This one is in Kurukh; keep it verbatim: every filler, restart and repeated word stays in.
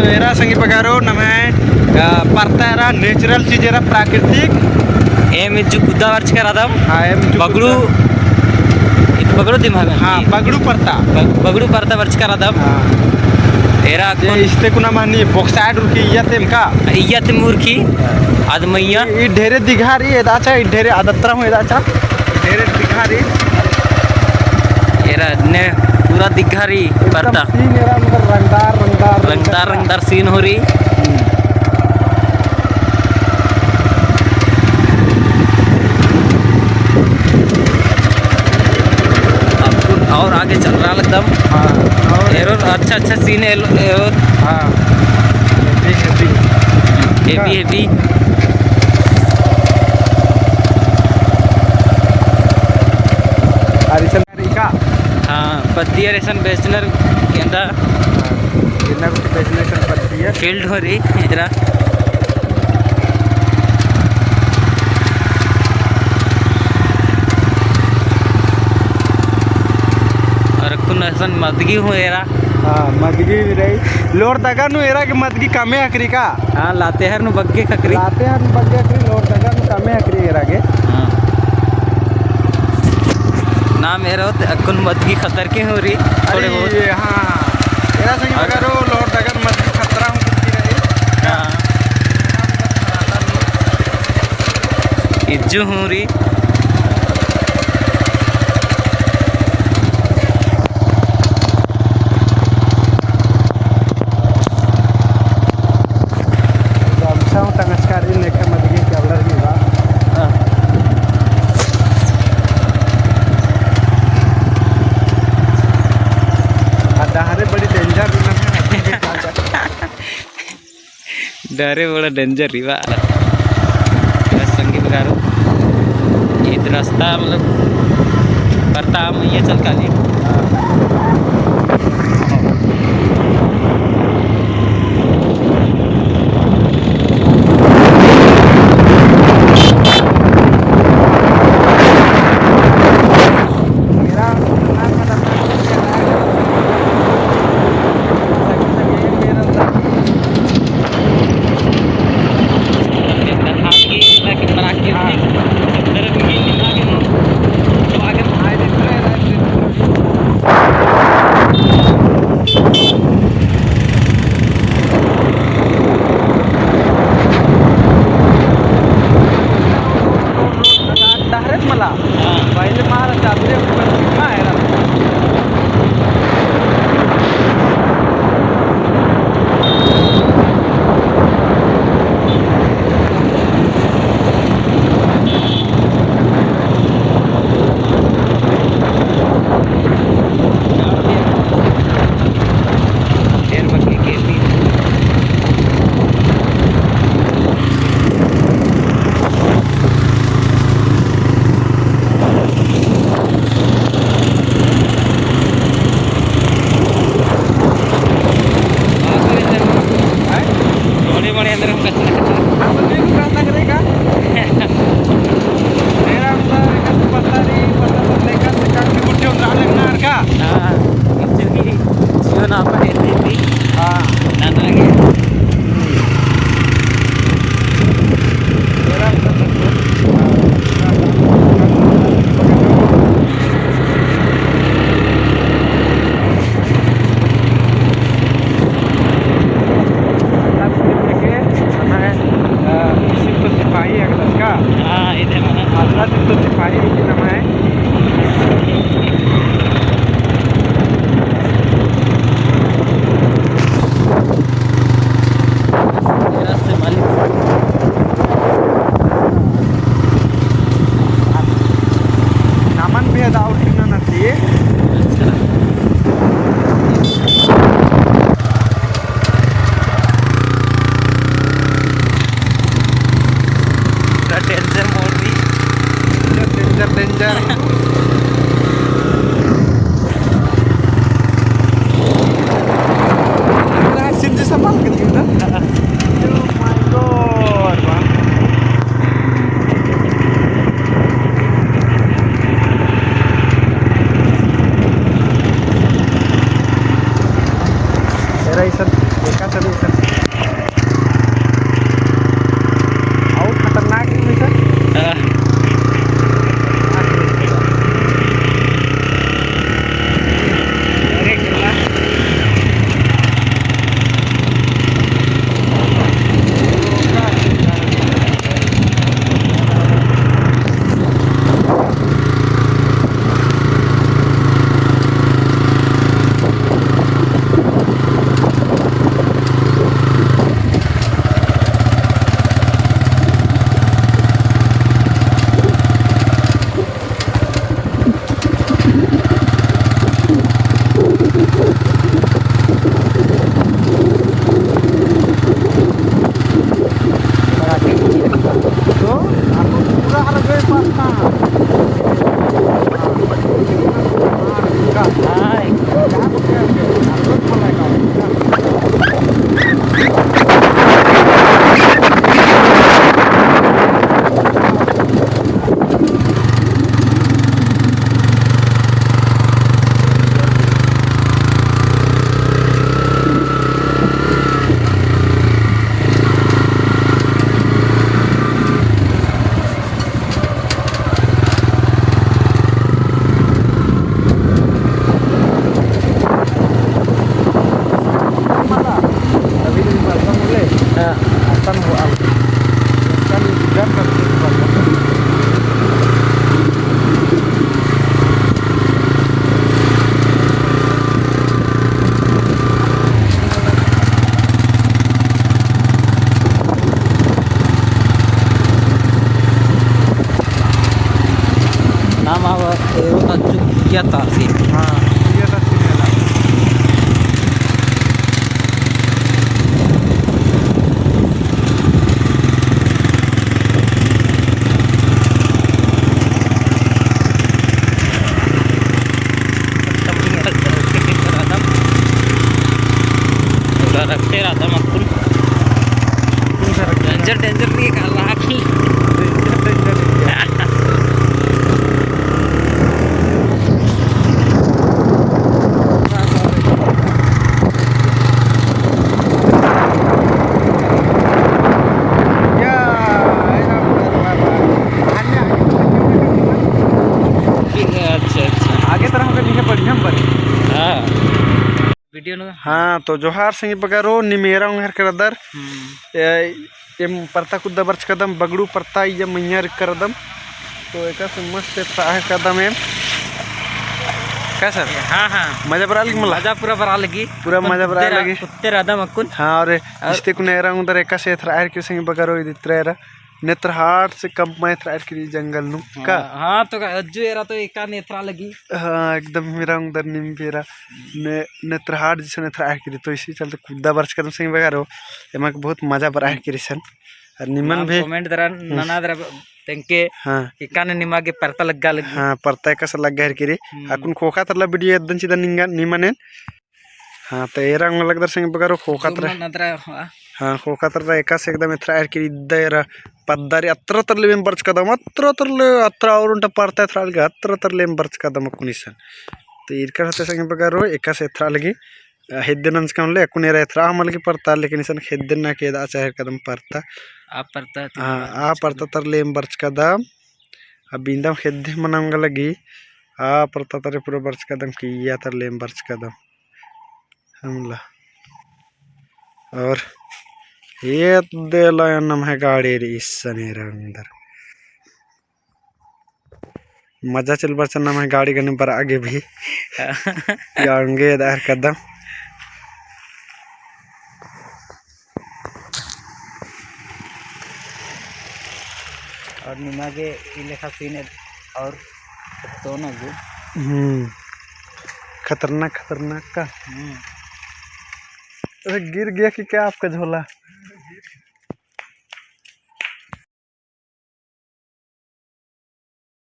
एरा संगी बगारो नम्है, अ, परता एरा natural चीज एरा प्राकृतिक। एम इज्जु कुद्दा बरचका रअदम। हाँ, एम इज्जु बगड़ू, कुद्दा। इत बगड़ू दिम हवे। हाँ, बगड़ू परता। ब-, बगड़ू परता बरचका रअदम। हाँ। एरा जे कुन इस्ते कुना महनी bauxite उरखी इय्या तेम का? इय्या तेम उरखी। आद मइय्याँ। ई ढेरे दिघा रई, एदा चा, ई ढेरे आद अत्रा हूँ एदा चा। ढेरे दिघा रई। एरा ने पूरा दिघा रई एकदम परता। Scene एरा मतलब रंगदार, रंगदार, रंगदार, रंगदार scene होरई। हम्म। अब कुन और आगे चल रहा एकदम। हाँ, और एरोर अच्छा अच्छा scene एल-, एरोर। हाँ। Heavy, heavy। Heavy, हाँ। Heavy। अरे चल रही का? हाँ, पत्ती अरे सन बेचनर गेंदा। हाँ, गेंदा को बेचनर सन पत्ती है। Field होरई, इधर। और कुन असन मदगी हूँ एरा। हाँ, मदगी भी रई। लोहरदगा नू एरा गे मदगी कमे ख़क्खरई का? हाँ, लातेहार नू बग्गे ख़क्खरई। लातेहार नू बग्गे ख़क्खरई, लोहरदगा नू कमे ख़क्खरई एरा गे। हाँ। नाम एरा होत अक्कुन मदगी ख़तरकी हूँ रई, थोड़े बहुत। हाँ। एरा संगी बगारो लोहरदगा नू मदगी ख़तरा हूँ ख़क्खरई। हाँ। इज्जु हूँ रई। गमछा हूँ टंगचका रई, नेखा मदगी के अबड़र की बा। हाँ। आ डहरे बड़ी danger रई ना। डहरे बड़ा danger रई बा। बस संगी बगारो, ईद रस्ता मतलब परता मइय्याँ चल काली। और खतरनाक है भैया। हाँ। अरे, तो आप पूरा हर गए पास ना। नाम आवा, एरो ता चुप किया ता सी। हाँ, किया ता सी मेला। रखते रहता मत कुल। Danger, danger नहीं है, काला आखिल। अच्छा, अच्छा। आगे तरह का लिखे बढ़िया बने। हाँ। Video न। हाँ, तो जोहार संगी बगरो, नीम एरा ओंगहर करदर। हम्म। ए, एम परता कुद्दा बरचकदम, बगड़ू परता, इया मइय्याँ करदम। तो एकासे मस्त एथ्रआ हेलरकदम एम। का sir? हाँ, हाँ। मजा बरआ लगी मला? मजा पूरा बरआ लगी। पूरा मजा बरआ लगी। कुद्दे रअदम अक्कुन। हाँ, और और इस्ते कुन एरा ओंगदर एकासे एथ्रआ हेलरकी संगी बगरो, इदित्रा एरा। नेत्रहाट से कम मा एथ्रआ हेलरकी जंगल नू। हाँ, का? हाँ, तो का, अज्जु एरा तो एका नेथ्रआ लगी। हाँ, एकदम एरा ओंगदर नीम भी एरा। ने-, नेत्रहाट जैसे नेथ्रआ हेलरकी, तो इसी चलते कुद्दा बरचकदम संगी बगरो। एमा गे बहुत मजा बरआ हेलरकी सन। और निमन भी comment दरा, हम्म। नना दरा, तेंके हाँ। एकाने निमा गे परता लग्गा लगी। हाँ, परता एकासे लग्गा हेलरकी। हम्म। अक्कुन ख़ोख़ा तरला video एदन चिदन निंगा, निमन एन। हाँ, तो एरा ओंगा लगदर संगी बगरो ख़ोख़ा तरा। हाँ। हाँ, ख़ोख़ा तरा एकासे एकदम एथ्रआ हेलरकी इद्दा एरा पद्दा रई अत्रा तरले एम बरचकदम, अत्रा तरले, अत्रा और ओन्टा परता एथ्रआ लगी, अत्रा तरले एम बरचकदम अक्कुन इसन। तो ईरका रहते संगी बगरो एकासे एथ्रआ लगी, अ, हेद्दे नंजकम ले, अक्कुन एरा एथ्रआ मल लगी परता, लेकिन इसन हेद्दे ना के एदआ चाहे हेलरकदम परता। आ परता ती हाँ, आ परता तरले एम बरचकदम। अब इन्दम हेद्दे मना ओंगा लगी, आ परता तरे पूरा बरचकदम, किइय्या तरले एम बरचकदम। हमला। और एदे ला नम्है गाड़ी रई इसन एरा ओंगदर। मजा चिल बरचकदम नम्है गाड़ी गने बरआ गे भी। या ओंगे एदआ हेलरकदम। और निमा गे ई लेखा scene और तो ना गो। हम्म। खतरनाक, खतरनाक का। हम्म। अरे गिर गया कि क्या आपका झोला?